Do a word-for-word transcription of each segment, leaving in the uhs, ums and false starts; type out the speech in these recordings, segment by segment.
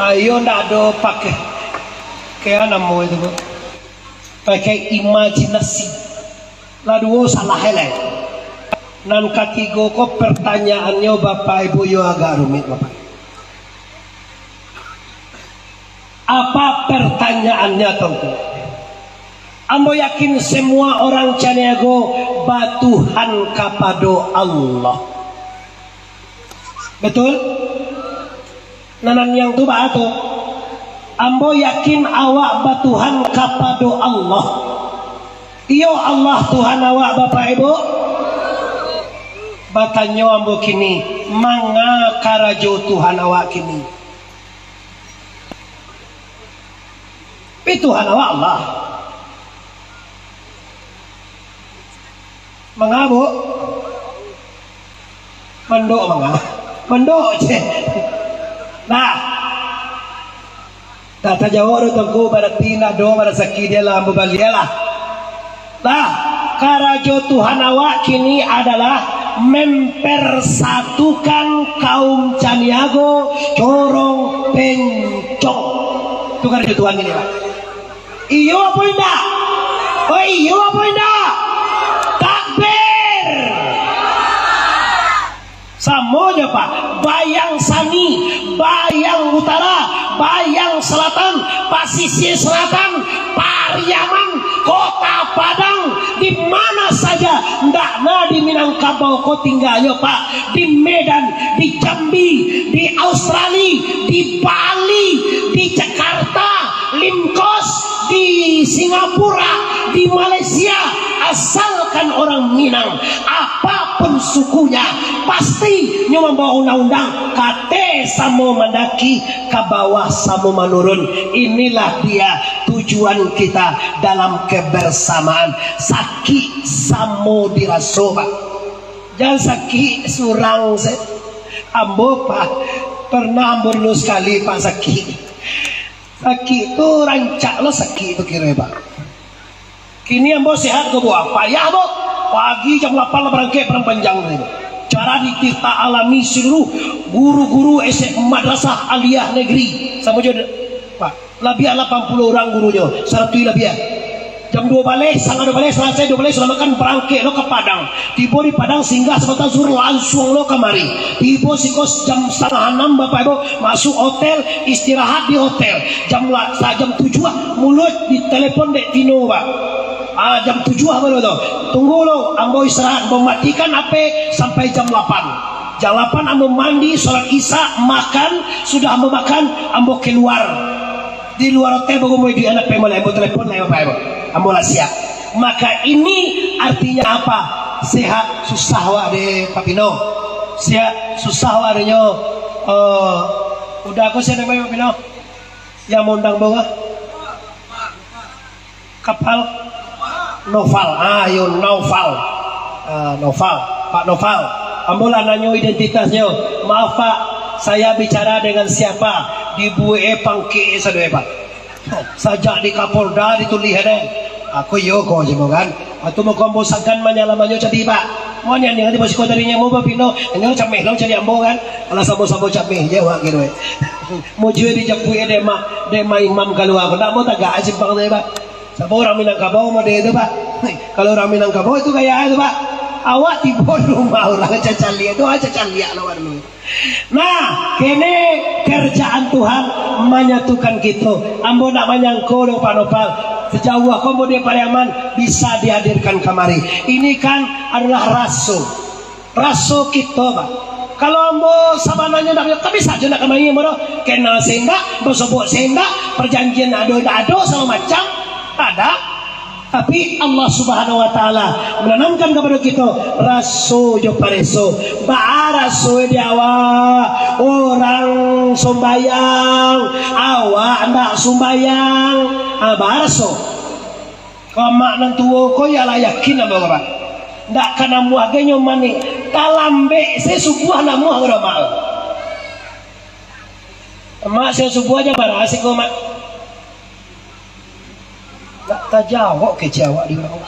Ayo ndak ado pakai, kaya namo itu, Bu? Pakai imajinasi. Lah duo salah lai. Nan katigo ko pertanyaannyo, Bapak Ibu, yo agak rumit, Bapak. Apa pertanyaannyo, Tuangku? Ambo yakin semua orang Caniago batuhan kapado Allah. Betul? Nan, nan yang tu baa tu? Ambo yakin awak batuhan kapado Allah. Iyo, Allah Tuhan awak, Bapak Ibu? Batanyo ambo kini, manga karajo Tuhan awak kini? Tapi Tuhan awak Allah. Manga, Bu? Mandok manga? Mandok je. Nah. Dah tajawab tu, Tuangku, barati ndak ado, barasaki dia lah, ambo baliak lah. Nah, karajo Tuhan awak kini adalah mempersatukan kaum Caniago, Corong, Pencong. Tu karajo Tuhan kini, Pak. Iyo apo indak? Oh, iyo apo indak? Takbir! Samo jo, Pak. Bayang Sani, Bayang Utara, Bayang Selatan, Pasisir Selatan, Pariaman, Kota Padang, di mana saja, ndak na di Minangkabau ko tingganyo, Pak. Di Medan, di Jambi, di Australia, di Bali, di Jakarta, Limkos, di Singapura, di Malaysia, asalkan orang Minang, apapun sukunya, pasti nyo mambawa undang-undang, kate samo mandaki ka bawah, samo manurun. Inilah dia tujuan kita dalam kebersamaan. Sakik samo diraso, Pak. Jan sakik surang se. Ambo, Pak, pernah ambo dulu sakali, Pak, sakik. Sakik tu rancak lo sakik tu kiro, Pak. Kini ambo sehat ko, Bu, payah, Bu. Pagi jam lapan lah barangkek Padang Panjang tadi, Bu. Cara ditirta alami seluruh guru-guru S M A, madrasah aliyah negeri. Samo jo, Pak. Labiah lapan puluah urang gurunyo, saratuih labiah. Jam duo baleh, satangah duo baleh, salasai duo baleh, sudah makan, barangkek lo ka Padang. Tibo di Padang, singgah sabanta zuhur, lansuang lo kamari. Tibo siko jam satangah anam, Bapak Ibu, masuk hotel, istirahat di hotel. Jam la-, sa-, jam tujuah, muluik ditelepon dek Tino, Pak. Ah, jam tujuah baru tu. Tunggu lo, ambo istirahat, ambo matikan H P sampai jam lapan. Jam lapan ambo mandi, salat Isya, makan, sudah ambo makan, ambo keluar. Di luar hotel baru ambo iduik anak pai molek, ambo telepon lai, Bapak Ibu. Ambo lah siap. Maka ini artinya apa? Sehat susah awak deh, Pak Pino. Sehat susah awak deh nyo. Eh, udah aku siap, Pak Pino. Yang mondang bawa kapal Noval. Ah, yo, Noval. Ah, Noval. Pak Noval. Ambo lah nanyo identitasnyo. Maaf, Pak, saya bicara dengan siapa? Dibuek pangkek sadoe, Pak. Sajak di Kapolda ditulih deh. Aku iyo ko je, kan. Atu mako ambo sagan manyalamanyo jadi, Pak. Mo nian dengan tibo siko tadinyo mo bapino, dengan cameh lo jadi ambo, kan. Alah, samo-samo cameh je awak kiro, eh. Mo juo dijapuik dek mak, dek mak imam kalua ko. Ndak mo tagak simpang tu, Pak. Sabo urang Minangkabau model tu, Pak. Kalau urang Minangkabau itu gaya tu, Pak. Awak tibo rumah urang cacaliak tu, ah, cacaliak lawan lu. Nah, kene kerjaan Tuhan manyatukan kito. Ambo ndak manyangko doh, Pak Nopal, sajauah ko ambo di Pariaman bisa dihadirkan kamari. Ini kan adalah raso. Raso kito, Pak. Kalau ambo sabananyo ndak, kan bisa jo ndak kamari ambo doh. Kenal se indak, basobok se indak, perjanjian ado indak ado, sagalo macam. Ada. Tapi Allah Subhanahu wa Ta'ala mananamkan kapado kito raso jo pareso. Baa raso di awak urang sumbayang, awak ndak sumbayang? Ah, baa raso. Kalau mak nan tuo ko, iyo lah yakin ambo, Pak. Ndak ka namuah gai nyo mani. Talambek se subuah namuah ko dah, Mak. Mak, siang subuah jam bara siko, Mak? Ndak tajawab kecek awak di urang.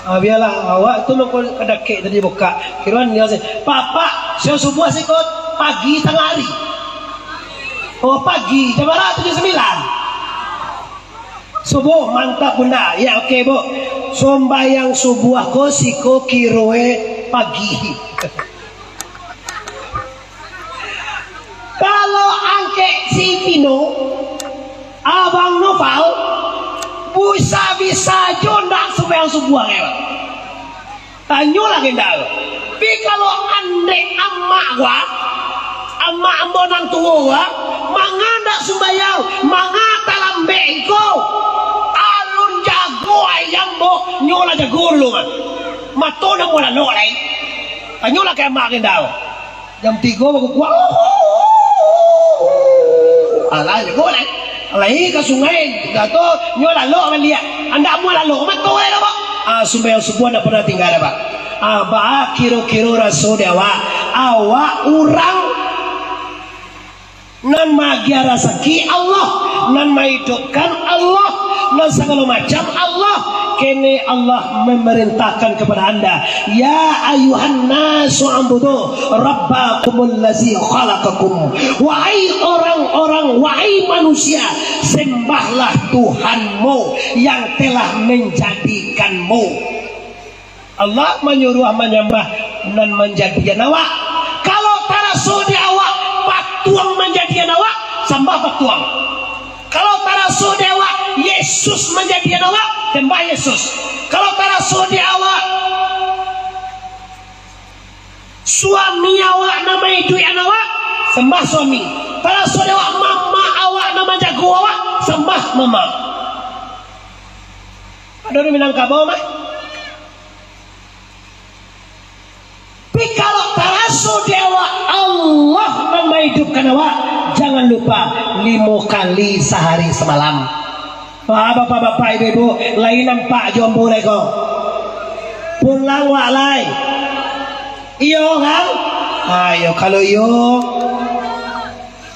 Ah, bialah, awak tu mangko kadakek tadi bukak. Kiroan dia se, "Pak, Pak, siang subuah siko, pagi tangah ari." Oh, pagi, jam bara? Tujuah sambilan. Subuh, mantap, Bunda. Ya, oke, Bu. Sumbayang subuah ko siko kiroe pagi. Kalau angkek si Tino, Abang Noval, bisa-bisa jo ndak sumbayang subuah, ya. Tanyolah gendal. Tapi kalau andek amak gua, amak ambo nan tuo gua, manga ndak sumbayang, manga talambek iko, alun jago ayam bo, nyo lah jago dulu, mah. Mato ndak mau lalok lai. Tanyolah ka amak gendal. Jam tigo bakukuak. Alah, jago lai. Lai ka sungai, dah tu, nyo lalok baliak. Andak amuah lalok, mato lai dah, Pak. Ah, sumbayang subuah ndak pernah tingga dah, Pak. Ah, baa kiro-kiro raso di awak? Awak urang nan maagiah rasaki Allah, nan maidupkan Allah, nan sagalo macam Allah. Kene Allah memerintahkan kepada anda, "Ya ayuhan nasu u'budu rabbakumul lazi khalaqakum." Wahai orang-orang, wahai manusia, sembahlah Tuhanmu yang telah menjadikanmu. Allah manyuruah manyambah nan manjadian awak. Kalau taraso di awak patuang manjadian awak, sambah patuang. Kalau taraso di awak Yesus manjadian awak, sambah Yesus. Kalau taraso di awak suami awak nan maiduikan awak, sambah suami. Taraso di awak mamak awak nan manjago awak, sambah mamak. Ado di Minangkabau mah. Tapi kalau taraso di awak Allah nan maidupkan awak, jangan lupa limo kali sahari samalam. Wah, bapak-bapak, ibu-ibu, lai nampak jo ambo lai ko? Pulang wak lai. Iyo kan? Ayo, kalau iyo.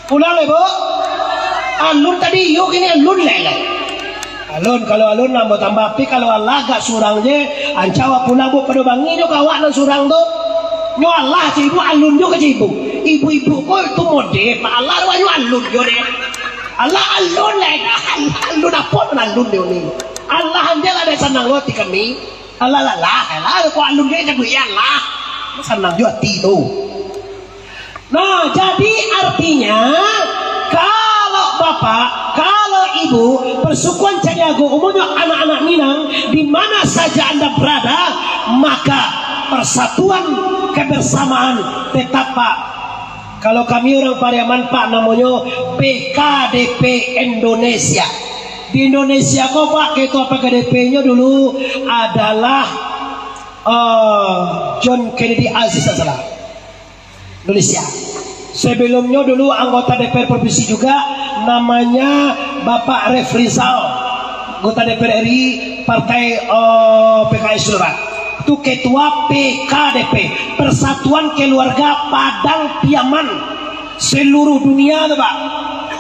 Pulang, Ibu. Alun tadi iyo, kini alun lai, lai. Alun, kalau alun namo tambah, tapi kalau alah agak surang je, ancak awak pulang, Bu, pado bangih nyo ka awak nan surang tu. Nyo alah cak ibu, alun jo ka cak ibu. Ibu-ibu ko itu model, Pak, alah awak nyo alun jo deh. Alah alun lai, alah alun apo pun alun deh ni. Alah anjelah deh sanang lo ati kami. Alah, alah, alah, alah, ko alun deh, jago iyo alah. Sanang jo ati tu. Nah, jadi artinya, kalau bapak, kalau ibu, persukuan Caniago, umumnyo anak-anak Minang, di mana saja anda berada, maka persatuan kebersamaan tetap, Pak. Kalau kami urang Pariaman, Pak, namonyo P K D P Indonesia. Di Indonesia ko, Pak, ketua P K D P-nyo dulu adalah, eh, John Kennedy Aziz, tak salah. Indonesia. Sebelumnyo dulu anggota D P R provinsi juga, namanya Bapak Refrizal, anggota D P R R I, partai, eh, P K S dulu, Pak. Itu ketua P K D P, Persatuan Keluarga Padang Piaman, seluruh dunia tu, Pak.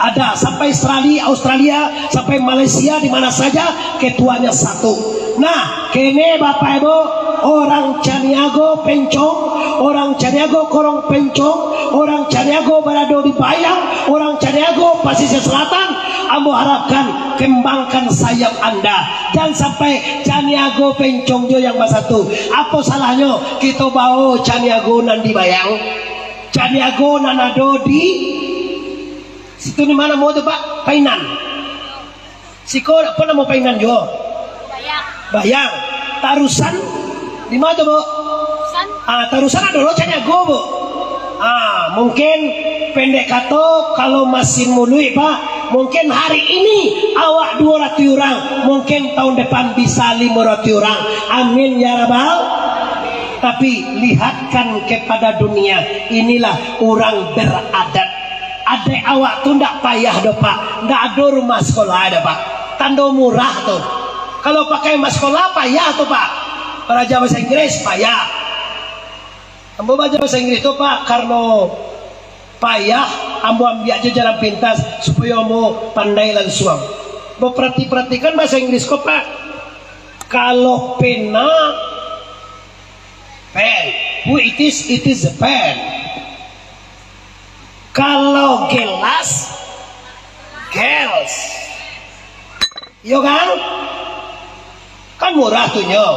Ada sampai Australia, Australia, sampai Malaysia, di mana saja ketuanya satu. Nah, kene Bapak Ibu, orang Caniago Pencong, orang Caniago Korong Pencong, orang Caniago barado di Bayang, orang Caniago Pasisir Selatan, ambo harapkan kembangkan sayap anda. Jangan sampai Caniago Pencong jo yang basatu. Apo salahnyo kito bawo Caniago nan di Bayang? Caniago nan ado di situ, di mana mau tu, Pak? Painan. Siko apo namo painan juo? Bayang. Bayang. Tarusan di ma tu, Bu? Tarusan. Ah, Tarusan ado lo Caniago, Bu. Ah, mungkin pendek kato, kalau masin muluik, Pak, mungkin hari ini awak duo ratuih urang, mungkin tahun depan bisa limo ratuih urang. Amin ya rabbal. Tapi lihatkan kepada dunia, inilah urang beradat. Adaik awak tu ndak payah doh, Pak. Ndak ado rumah sekolah doh, Pak. Tando murah tu. Kalau pakai rumah sekolah, payah tu, Pak. Balajar bahasa Inggris, payah. Ambo balajar bahasa Inggris tu, Pak, karano payah, ambo ambiak je jalan pintas, supayo ambo pandai lansuang. Ambo parati-, paratikan bahasa Inggris ko, Pak. Kalau pena, pen. Who it is? It is a pen. Kalau gelas, Iyo kan? Kan murah tu nyo.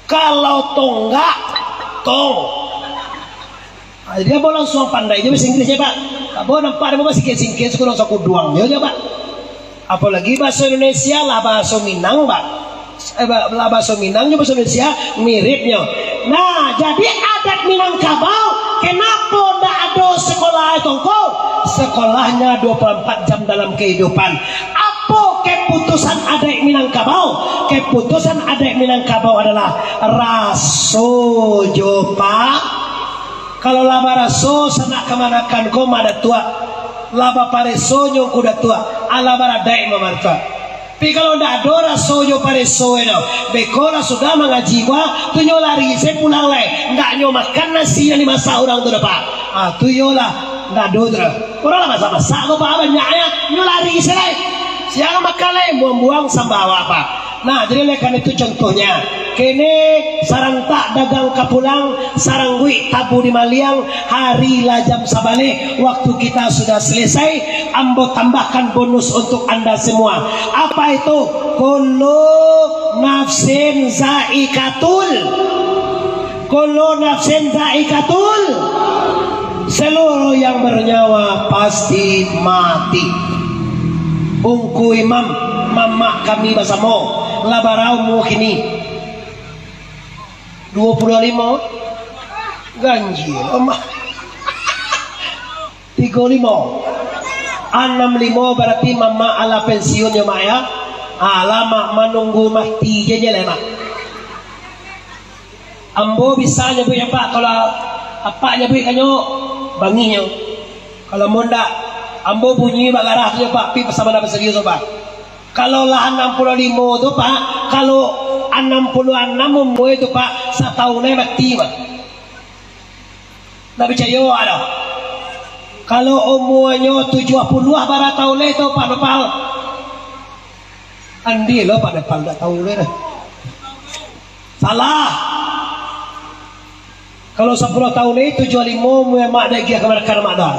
Kalau tonggak, tong. Ah, jadi abah langsuang pandai se bahaso Inggirih se, Pak. Abah nampak dek abah singkek-singkek, sakuduang-sakuduang se, Pak. Apolai bahaso Indonesia lah bahaso Minang, Pak. Eh, ba-, lah bahaso Minang jo bahaso Indonesia miripnyo. Nah, jadi adat Minangkabau, kenapo ndak ado sekolah tongko? Sekolahnyo dua puluh empat jam dalam kehidupan. Apo keputusan adat Minangkabau? Keputusan adat Minangkabau adalah raso jo pa-, kalau lah baraso, sanak kamanakan ko, Mak Datuak. Lah bapareso nyo, Ngku Datuak. Alah baradaik, Mak Datuak. Tapi kalau ndak ado raso jo pareso tu, beko lah sudah mangaji ko, tu nyo lari se pulang lai. Ndak nyo makan nasi nan dimasak urang tu doh, Pak. Ah, tu iyolah, ndak ado tu doh. Urang lah masak-masak ko, Pak, banyaknyo. Nyo lari se lai. Sia makan lai, buang-buang sambah awak, Pak. Nah, jadi oleh karena itu contohnya, kini sarantak dagang ka pulang, sarangguik tabu di maliang, hari lah jam sabaleh, waktu kita sudah selesai, ambo tambahkan bonus untuk anda semua. Apa itu? Kullu nafsin zaikatul. Kullu nafsin zaikatul. Seluruh yang bernyawa pasti mati. Ungku Imam, mamak kami basamo, lah bara umua kini? Duo puluah limo? Ganjil, Mak. Tigo limo. Anam limo barati mamak alah pensiun yo, Mak, ya. Alamak, manunggu mati je, je lah, Mak. Ambo bisa nyabuik, Pak, kalau Apak nyabuik kanyo, bangihnyo. Kalau ambo ndak, ambo bunyi bak garah tu, Pak, pi pasabana baserius, Pak. Kalau lah anam puluah limo tu, Pak, kalau anam puluah anam umua tu, Pak, satahun lai mati, Pak. Ndak picayo awak doh. Kalau umuanyo tujuah puluah bara tahun lai tu, Pak Nopal. Andi lo, Pak Nopal ndak tahu lai doh. Salah. Kalau sapuluah tahun lai, tujuah limo umua mak dak agiah kamanakan mak dah.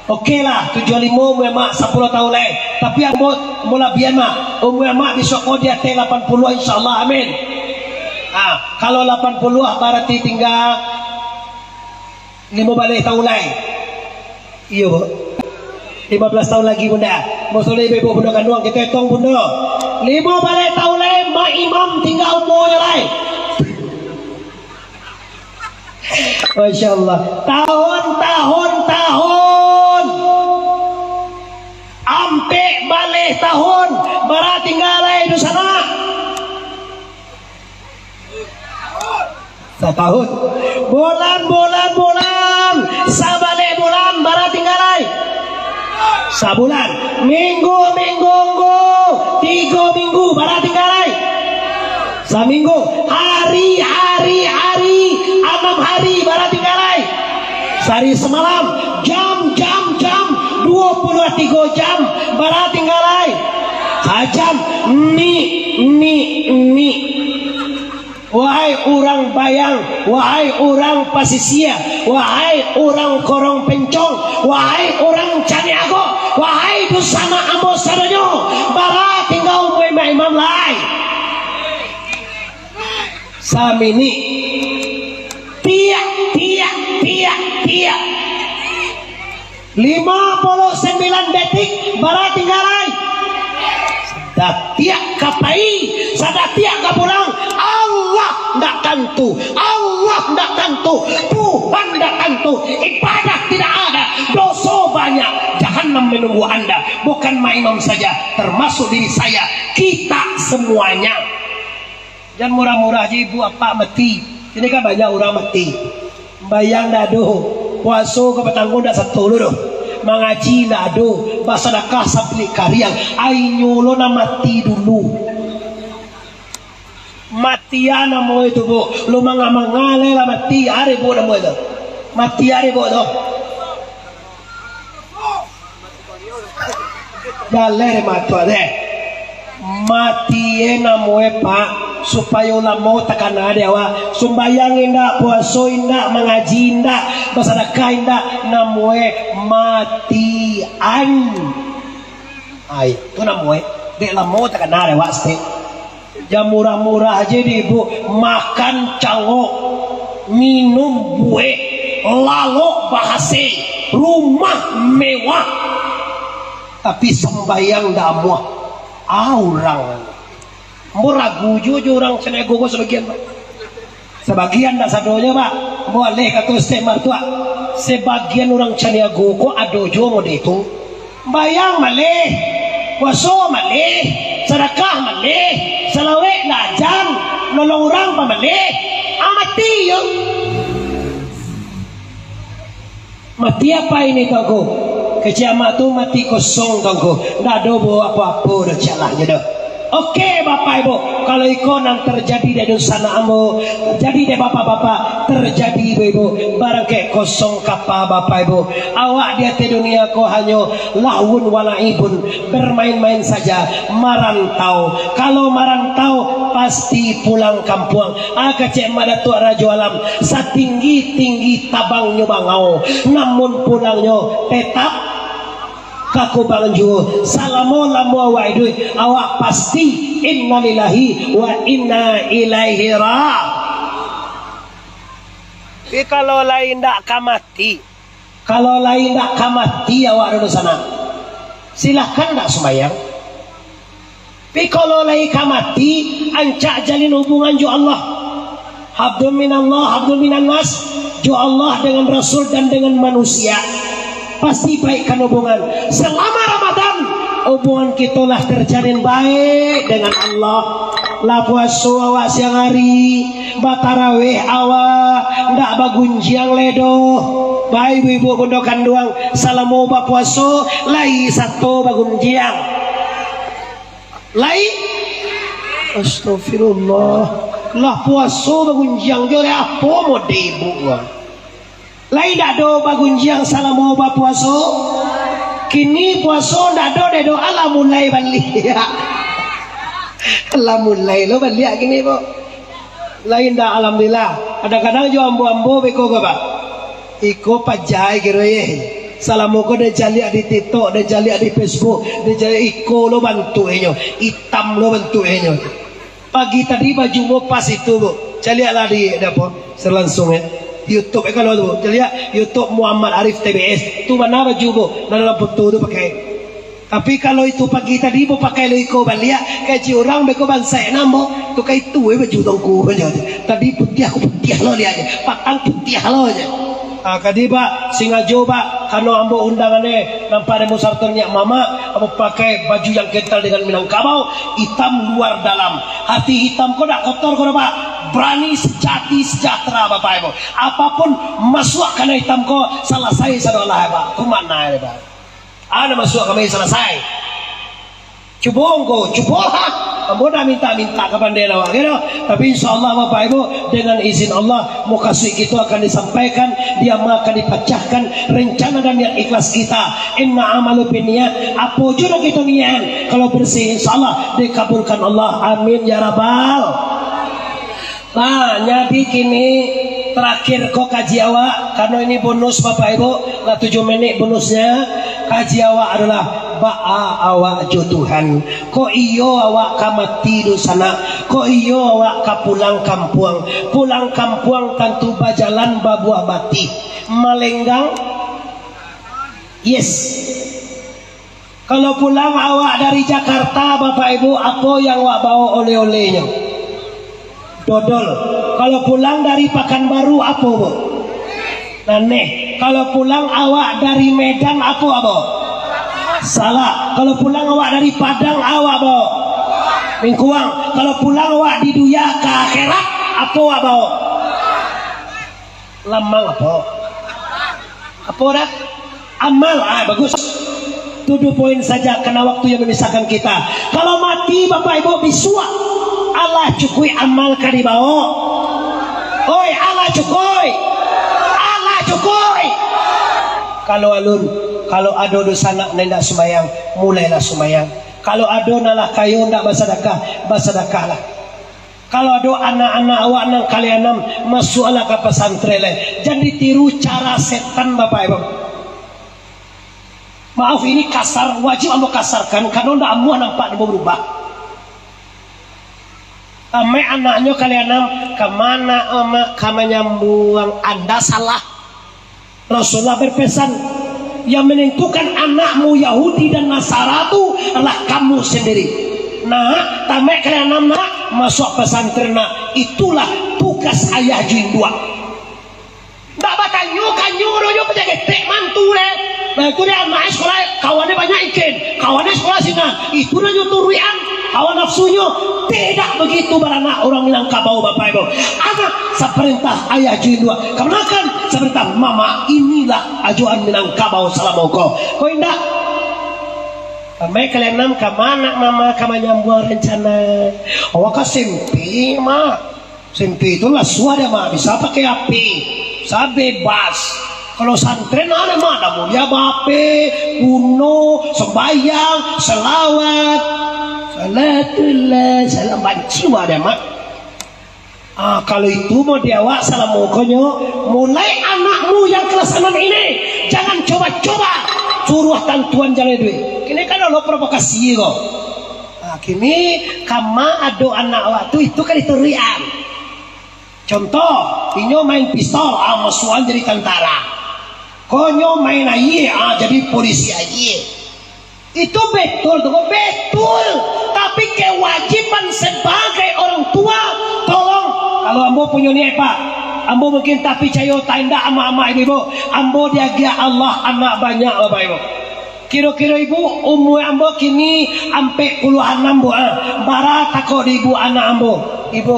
Oke lah, tujuah limo umua mak sapuluah tahun lai. Tapi ambo, ambo labihan, Mak. Umua mak bisuak ko di ateh lapan puluah, insyaallah. Amin. Nah, kalau lapan puluah barati tingga limo baleh tahun lai. Iyo, Bu. Limo baleh tahun lagi, Bunda. Maksudnyo ibu-ibu Bunda kanduang, kito etong, Bunda. Limo baleh tahun lai, Mak Imam tingga umuanyo lai. Masya Allah. Tahun, tahun, tahun. Ampek baleh tahun. Bara tingga lai dunsanak? Satahun. Bulan, bulan, bulan. Sabaleh bulan, bara tingga lai? Sabulan. Minggu, minggu, minggu. Tigo minggu, bara tingga lai? Saminggu. Hari, hari, hari. Anam hari, bara tingga lai? Sahari samalam. Jam, jam, jam. Duo puluah tigo jam, bara tingga lai? Sajam. Ni, ni, ni. Wahai urang Bayang, wahai urang Pasisia, wahai urang Korong Pencong, wahai urang Caniago, wahai dunsanak ambo sadonyo, bara tingga umua Mak Imam lai? Saminik. Tiak, tiak, tiak, tiak. Limo puluah sambilan detik, bara tingga lai? Sadatiak ka pai, sadatiak ka pulang, Allah ndak tantu, Allah ndak tantu, Tuhan ndak tantu, ibadah tidak ada, doso banyak, jahanam menunggu Anda, bukan Mak Imam saja, termasuk diri saya, kita semuanya. Jan murah-murah je ibu apak mati. Kini kan banyak urang mati. Sumbayang ndak ado. Puaso ka batanggo ndak sato lu doh. Mangaji ndak ado. Basadakah sapilik kariang. Inyo lo nan mati dulu. Mati a namo itu, Bu. Lo manga-manga lai lah mati. Ari, Bu, namo itu. Mati ari, Bu, tu. Jaleh deh matuak deh. Mati e namo e, Pak, supayo lamo takana dek awak. Sumbayang indak, puaso indak, mangaji indak, basadakah indak, namo e matian. Ai, tu namo, eh. Dek lamo takana dek awak saketek. Jan murah-murah aja di ibu, makan cangok, minum buek, lalok bahasek, rumah mewah. Tapi sambayang ndak amuah. Ah, urang. Ambo ragu juo jo urang Caniago ko sabagian, Pak. Sabagian, ndak sadonyo, Pak. Ambo aleh kato Ustaz Martuak. Sabagian urang Caniago ko ado juo mode tu. Sambayang maleh, puaso maleh, sadakah maleh, salawek ndak ajan, nolong urang pamaleh. Ah, mati yo. Mati apa ini, Tuangku? Kecek amak tu mati kosong, Tuangku. Ndak ado bo apo-apo doh calahnyo doh. Oke, Bapak Ibu, kalau iko nan terjadi di dunsanak ambo, terjadi di bapak-bapak, terjadi ibu-ibu, barangkek kosong kapa, Bapak Ibu. Awak di ateh dunia ko hanyo lahwun wa la'ibun, bermain-main saja, marantau. Kalau marantau, pasti pulang kampuang. Ah, kecek Mak Datuak Rajo Alam, satinggi-tinggi tabangnyo bangau, namun pulangnyo tetap ka kubang juo. Salamo-lamo awak iduik, awak pasti innalillahi wa inna ilaihi ra-. Tapi kalau lai ndak ka mati, kalau lai ndak ka mati awak dulu sana, silahkan ndak sumbayang. Tapi kalau lai ka mati, ancak jalin hubungan jo Allah. Hablum minallah, hablum minannas, jo Allah, dengan Rasul, dan dengan manusia. Pasti baikkan hubungan. Selama Ramadan, hubungan kito lah terjalin baik dengan Allah. Lah puaso awak siang hari, bataraweh awak, ndak bagunjiang lai doh. Baik ibu-ibu bundo kanduang, salamo bapuaso, lai sato bagunjiang. Lai? Astagfirullah. Lah puaso bagunjiang jo, lai apo mode ibu ko? Lai ndak ado bagunjiang salamo bapuaso? Kini puaso ndak ado deh doh, alah mulai baliak. Alah mulai lo baliak kini, Bu. Lai ndak, alhamdulillah. Kadang-kadang jo ambo-ambo beko ko, Pak. Iko pajai kiro ye. Salamo ko den caliak di TikTok, den caliak di Facebook, den caliak iko lo bantuak inyo, itam lo bantuak inyo. Pagi tadi baju mo pas itu, Bu. Caliaklah di, di apo, selansuang, eh. YouTube, eh, kalau tu, Bu. Caliak YouTube Muhammad Arif T B S. Tu bana baju, Bu. Nan dalam foto tu pakai. Tapi kalau itu pagi tadi, Bu, pakai lo iko baliak, kaji urang beko bansaik namo. Tu ka itu, eh, baju tongku aja. Tadi putiah, aku putiah lo liak aja. Patang putiah lo aja. Ah, kadi, Pak, singajo, Pak, kano ambo undangan, eh, nampak demo sarto nyak mamak, ambo pakai baju yang kental dengan Minangkabau, hitam luar dalam. Hati hitam ko dak kotor ko, Pak. Berani, sejati, sejahtera, Bapak Ibu. Apapun masuak kana hitam ko, salasai sadolah, Pak. Kumanah, Pak. Ado masuak kami salasai. Cubo ngko, cubo ha. Ambo dak minta-minta ka pandai awak, gitu. Tapi insya Allah, Bapak Ibu, dengan izin Allah, mukasuik kita akan disampaikan, diamalkan, dipacahkan rencana dan niat ikhlas kita. Inna amalu binniyat, apo juo nan kita niakan, kalau bersih, insya Allah dikabulkan Allah. Amin ya rabbal. Nah, jadi kini terakhir ko kaji awak, karena ini bonus Bapak Ibu, lah tujuh menit bonusnya. Kaji awak adalah baa awak jo Tuhan. Kok iyo awak ka mati dunsanak, kok iyo awak ka pulang kampuang. Pulang kampuang tantu bajalan babuah batih. Malenggang? Yes. Kalau pulang awak dari Jakarta, Bapak Ibu, apo yang awak bawa oleh-olehnyo? Dodol. Kalau pulang dari Pakanbaru, apo, Bu? Naneh. Kalau pulang awak dari Medan, apo, apo? Salak. Kalau pulang awak dari Padang, awak bawa? Lingkuang. Kalau pulang awak di dunia ka akhirat, apo awak bawa? Lamang apo? Apo dah? Amal, ah, bagus. Tujuh poin saja, karena waktu yang memisahkan kita. Kalau mati, Bapak Ibu, bisuak, alah cukuik amal ka dibawa? Oi, alah cukuik? Alah cukuik? Kalau alun, kalau ado dunsanak nan indak sumbayang, mulailah sumbayang. Kalau ado nan lah kayo indak basadakah, basadakahlah. Kalau ado anak-anak awak nan kalian anam, masuaklah ka pasantren lai. Jan ditiru cara setan, Bapak Ibu. Maaf, ini kasar, wajib ambo kasarkan, karena ndak amuah nampak ambo berubah. Amai anaknyo kali anam, "Kamana, Mak, ka manyambuang?" Anda salah. Rasulullah berpesan, "Yang menentukan anakmu Yahudi dan Nasara tu adalah kamu sendiri." Nak, tamaik kali anam, nak, masuak pesantren, nak. Itulah tugas ayah jo induak. Ndak batanyo, kanyo doh nyo pajagetek mantu deh. Nah, itu deh anak sekolah, kawannya banyak ikin, kawannya sekolah sinan. Itu nyo turuikan hawa nafsunyo. Tidak begitu baranak urang Minangkabau, Bapak Ibu. Anak saparintah ayah jo induak, kamanakan saparintah mama. Inilah ajuan Minangkabau salamo ko. Ko indak? Kami kalian enam ka mana mama ka manyambuang rencana? Awak ka simpi, Mak. Simpi tu lah suah deh, Mak. Bisa pakai H P. Bisa bebas. Kalau santren ada, Mak, dah mulia ba H P, Uno, sembahyang, selawat. Salatullah, salam banci wak deh, Mak. Ah, kalau itu mau di awak salamokonyo, mulai anakmu yang kelas enam ini, jangan coba-coba suruah tantuan jaleh duit. Kini kan lo provokasi ko. Ah, kini kama ado anak awak tu, itu kan itu rian. Contoh, inyo main pistol, ah, masuakan jadi tantara. Konyo main aia, ah, jadi polisi aia. Itu betul tu, betul. Tapi kewajiban sebagai orang tua, tolong. Kalau ambo punyo niat, Pak, ambo mungkin tak picayo, tak indak amak-amak, ibu-ibu. Ambo diagiah Allah anak banyak, Bapak Ibu. Kiro-kiro ibu, umua ambo kini ampek puluah anam, Bu, ah. Bara takok di ibu anak ambo? Ibu.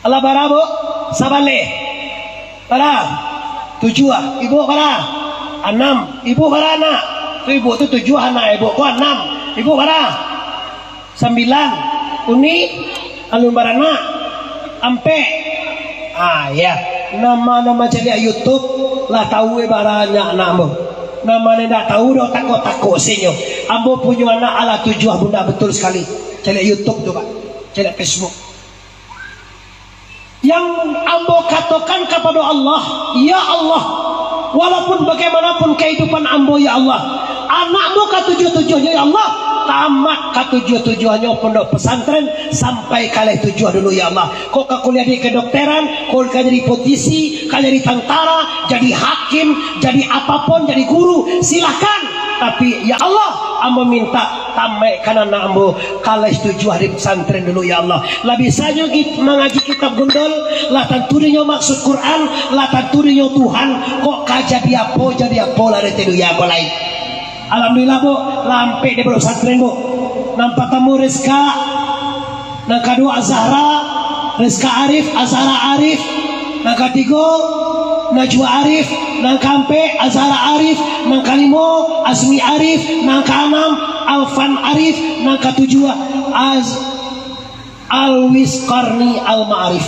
Alah bara, Bu? Sabaleh. Bara? Tujuah. Ibu bara? Anam. Ibu bara anak? Tu ibu tu tujuah anak, ibu ko anam. Ibu bara? Sambilan. Uni? Alun baranak? Ampek. Ah, ya. Nama-nama caliak YouTube lah tahu, eh, bara anak ambo. Nama nan indak tahu doh, takok-takok sinyo. Ambo punyo anak alah tujuah bunda, betul sekali. Caliak YouTube tu, Pak. Caliak Facebook. Yang ambo katokan kapado Allah, "Ya Allah, walaupun bagaimanapun kahidupan ambo, ya Allah, anak ambo katujuah-tujuahnyo, ya Allah, tamat katujuah-tujuahnyo pondok pesantren sampai kaleh tujuah dulu, ya Allah. Kok ka kuliah di kedokteran, kok ka jadi politisi, ka jadi tantara, jadi hakim, jadi apapun, jadi guru, silahkan. Tapi, ya Allah, ambo minta tamaikan anak ambo kaleh tujuah di pesantren dulu, ya Allah. Lah bisanyo ki-, mangaji kitab gundul, lah tantu dinyo maksud Quran, lah tantu dinyo Tuhan, kok ka jadi apo, jadi apo lah dari dunia ko lai." Alhamdulillah, Bu, lah ampek di pondok pesantren, Bu. Nan partamo Rizka, nan kaduo Azhara, Rizka Arif, Azhara Arif, nan katigo Najwa Arif, nan kaampek Azhara Arif, nan kalimo Azmi Arif, nan kaanam Alfan Arif, nan katujuah Az-, Alwis Karni Al-Ma'arif.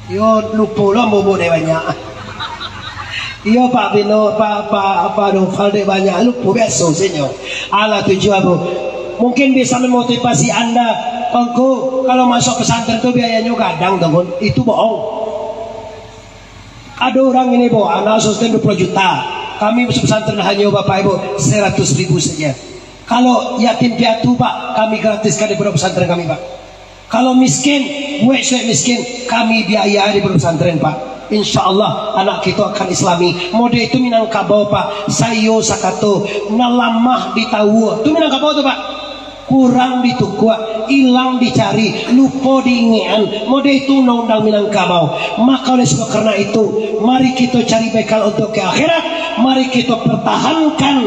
Yo, lupo lo ambo dek banyak. Iyo, Pak Bino, Pak, Pak, Pak Noval dek banyak, lupo biaso sinyo. Alah tujuah, Bu. Mungkin bisa memotivasi Anda, Tuanku, kalau masuk pesantren tu biayanyo gadang, Tuanku. Itu bohong. Ado urang ini, Bu, anak pesantren dua puluh juta. Kami masuk pesantren hanyo, Bapak Ibu, seratus ribu saja. Kalau yatim piatu, Pak, kami gratiskan di pondok pesantren kami, Pak. Kalau miskin, buek suek miskin, kami biayai di pondok pesantren, Pak. Insya Allah, anak kito akan islami. Model itu Minangkabau, Pak. Sayo sakato, nan lamah ditawua. Tu Minangkabau tu, Pak. Kurang ditukuak, ilang dicari, lupo diingekan. Model itu undang-undang Minangkabau. Maka oleh sebab karena itu, mari kito cari bekal untuk ke akhirat. Mari kito pertahankan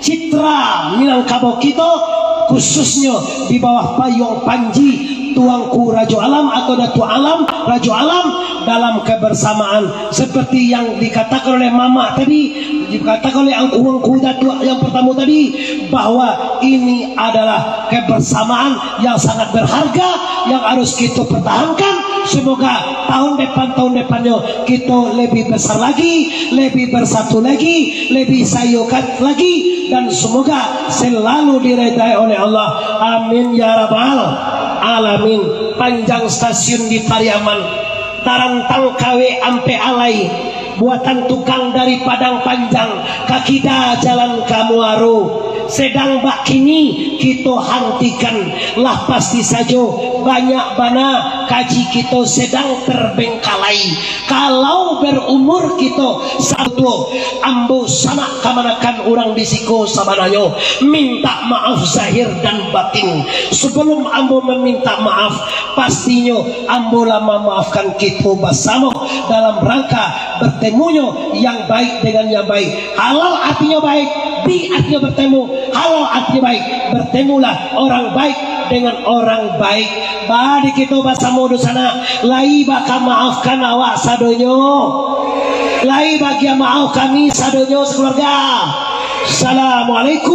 citra Minangkabau kito, khususnyo di bawah payuang panji Tuanku Rajo Alam atau Datuak Alam, Rajo Alam, dalam kebersamaan seperti yang dikatakan oleh Mamak tadi, dikatakan oleh angku-angku Datuak yang pertama tadi, bahwa ini adalah kebersamaan yang sangat berharga yang harus kita pertahankan. Semoga tahun depan, tahun depannya kita lebih besar lagi, lebih bersatu lagi, lebih sayukat lagi, dan semoga selalu diridai oleh Allah. Amin ya rabbal alamin. Panjang stasiun di Pariaman, tarantang kawek ampek alai, Buatan tukang dari Padang Panjang, ka kida jalan ka Muaro. Sedang bak kini kito hantikan, lah pasti sajo banyak bana kaji kito sedang terbengkalai. Kalau berumur kito satuo, ambo sanak kamanakan urang di siko sabananyo minta maaf zahir dan batin. Sebelum ambo meminta maaf, pastinyo ambo lah mamaafkan kito basamo dalam rangka bertemunyo yang baik dengan yang baik. Halal artinyo baik, bi artinyo bertemu. Halal artinyo baik, bertemulah orang baik dengan orang baik. Baa di kito basamo dunsanak, lai baka maafkan awak sadonyo. Lai bagian maaf kami sadonyo sakeluarga. Assalamualaikum.